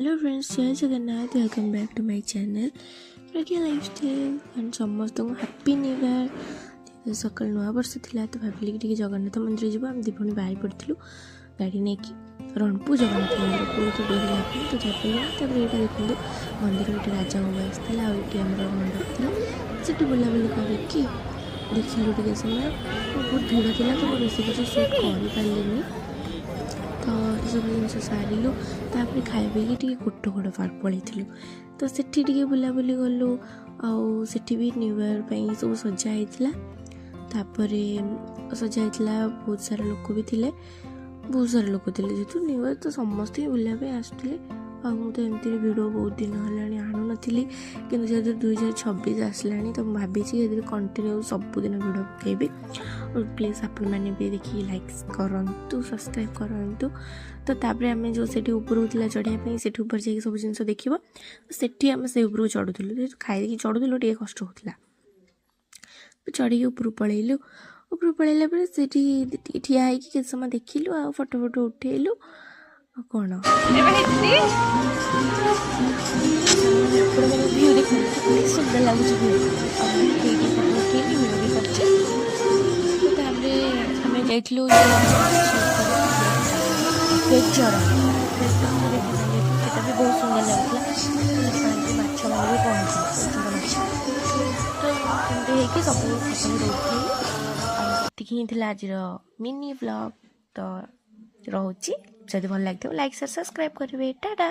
Hello friends, Jay Jagannath. Welcome back to my channel Pragya lifestyle and ସମସ୍ତଙ୍କୁ happy new year. ସକାଳୁ ନୂଆ ବର୍ଷ ଥିଲା ତ ଭାବିଲି କି ଟିକେ ଜଗନ୍ନାଥ ମନ୍ଦିର ଯିବୁ। ଆମେ ଦୁଇ ଭଉଣୀ ବାହାରି ପଡ଼ିଥିଲୁ ଗାଡ଼ି ନେଇକି ରଣପୁର ଜଗନ୍ନାଥ ମନ୍ଦିର। ପୁରୀ ତ ଡୋରି ଲାଗୁନି ତ ଯାଇପାରିଲୁନି। ତାପରେ ଏଇଟା ଦେଖନ୍ତୁ ମନ୍ଦିର, ଏଇଠି ରାଜାଙ୍କ ବାସ ଥିଲା ଆଉ ଏଇଠି ଆମର ମଣ୍ଡପ ଥିଲା। ସେଠି ବୁଲାବୁଲି କରିକି ଦେଖିଲୁ ଟିକେ ସମୟ। ବହୁତ ଭିଡ଼ ଥିଲା ତ ମୁଁ ବେଶୀ କିଛି ସୁଟ୍ କରିପାରିଲିନି। ତ ଏସବୁ ଜିନିଷ ସାରିଲୁ, ତାପରେ ଖାଇ ପିଇକି ଟିକେ କୋଟଗଡ଼ ପାର୍କ ପଳେଇଥିଲୁ। ତ ସେଠି ଟିକେ ବୁଲାବୁଲି କଲୁ ଆଉ ସେଠି ବି ନ୍ୟୁ ଇୟର୍ ପାଇଁ ସବୁ ସଜା ହେଇଥିଲା। ତାପରେ ସଜା ହେଇଥିଲା, ବହୁତ ସାରା ଲୋକ ବି ଥିଲେ, ବହୁତ ସାରା ଲୋକ ଥିଲେ। ଯେହେତୁ ନ୍ୟୁ ଇୟର୍ ତ ସମସ୍ତେ ହିଁ ବୁଲିବା ପାଇଁ ଆସୁଥିଲେ। ଆଉ ମୁଁ ତ ଏମିତିରେ ଭିଡ଼ିଓ ବହୁତ ଦିନ ହେଲାଣି ଆଣୁନଥିଲି, କିନ୍ତୁ ଯେହେତୁ 2026 ଆସିଲାଣି ତ ମୁଁ ଭାବିଛି ଏଥିରେ କଣ୍ଟିନ୍ୟୁ ସବୁଦିନ ଭିଡ଼ିଓ ପକାଇବି। ଆଉ ପ୍ଲିଜ୍ ଆପଣମାନେ ବି ଦେଖିକି ଲାଇକ୍ସ କରନ୍ତୁ, ସବସ୍କ୍ରାଇବ୍ କରନ୍ତୁ। ତ ତାପରେ ଆମେ ଯେଉଁ ସେଠି ଉପରକୁ ଥିଲା ଚଢ଼ିବା ପାଇଁ, ସେଠି ଉପରେ ଯାଇକି ସବୁ ଜିନିଷ ଦେଖିବ, ସେଠି ଆମେ ସେ ଉପରକୁ ଚଢ଼ୁଥିଲୁ। ଯେହେତୁ ଖାଇକି ଚଢ଼ୁଥିଲୁ, ଟିକେ କଷ୍ଟ ହେଉଥିଲା। ଚଢ଼ିକି ଉପରକୁ ପଳେଇଲୁ। ଉପରକୁ ପଳେଇଲା ପରେ ସେଠି ଟିକେ ଠିଆ ହେଇକି କେତେ ସମୟ ଦେଖିଲୁ ଆଉ ଫଟୋ ଫଟୋ ଉଠେଇଲୁ। ଆଉ କ'ଣ? ଏବେ ହେଇଛି। ଆପଣମାନେ ଭିଉ ଦେଖନ୍ତୁ, କେତେ ସୁନ୍ଦର ଲାଗୁଛି ଭିଉ। ଆଉ ମୁଁ ଏଇଠି ଫଟୋ ଉଠେଇଲି, ଭିଡ଼ିଓ ବି କରିଛି। ତ ତାପରେ ଆମେ ଯାଇଥିଲୁ ବେଚର ବେଚର ଦେଖିବା ପାଇଁ ଯାଇଥିଲୁ। ସେଟା ବି ବହୁତ ସୁନ୍ଦର ଲାଗୁଥିଲା। ସେଠି ପାଣିରେ ମାଛମାନେ ବି ପହଞ୍ଚୁଥିଲେ, ଛୋଟ ଛୋଟ ମାଛ। ତ ଏମିତି ହେଇକି ସବୁ ଫଟୋ ଫଟୋ ଉଠେଇଲୁ। ଆଉ ଏତିକି ହିଁ ଥିଲା ଆଜିର ମିନି ବ୍ଲଗ୍। ତ ରହୁଛି। ଯଦି ଭଲ ଲାଗିଥିବ, ଲାଇକ୍, ସେୟାର, ସବସ୍କ୍ରାଇବ୍ କରିବେ। ଟାଟା।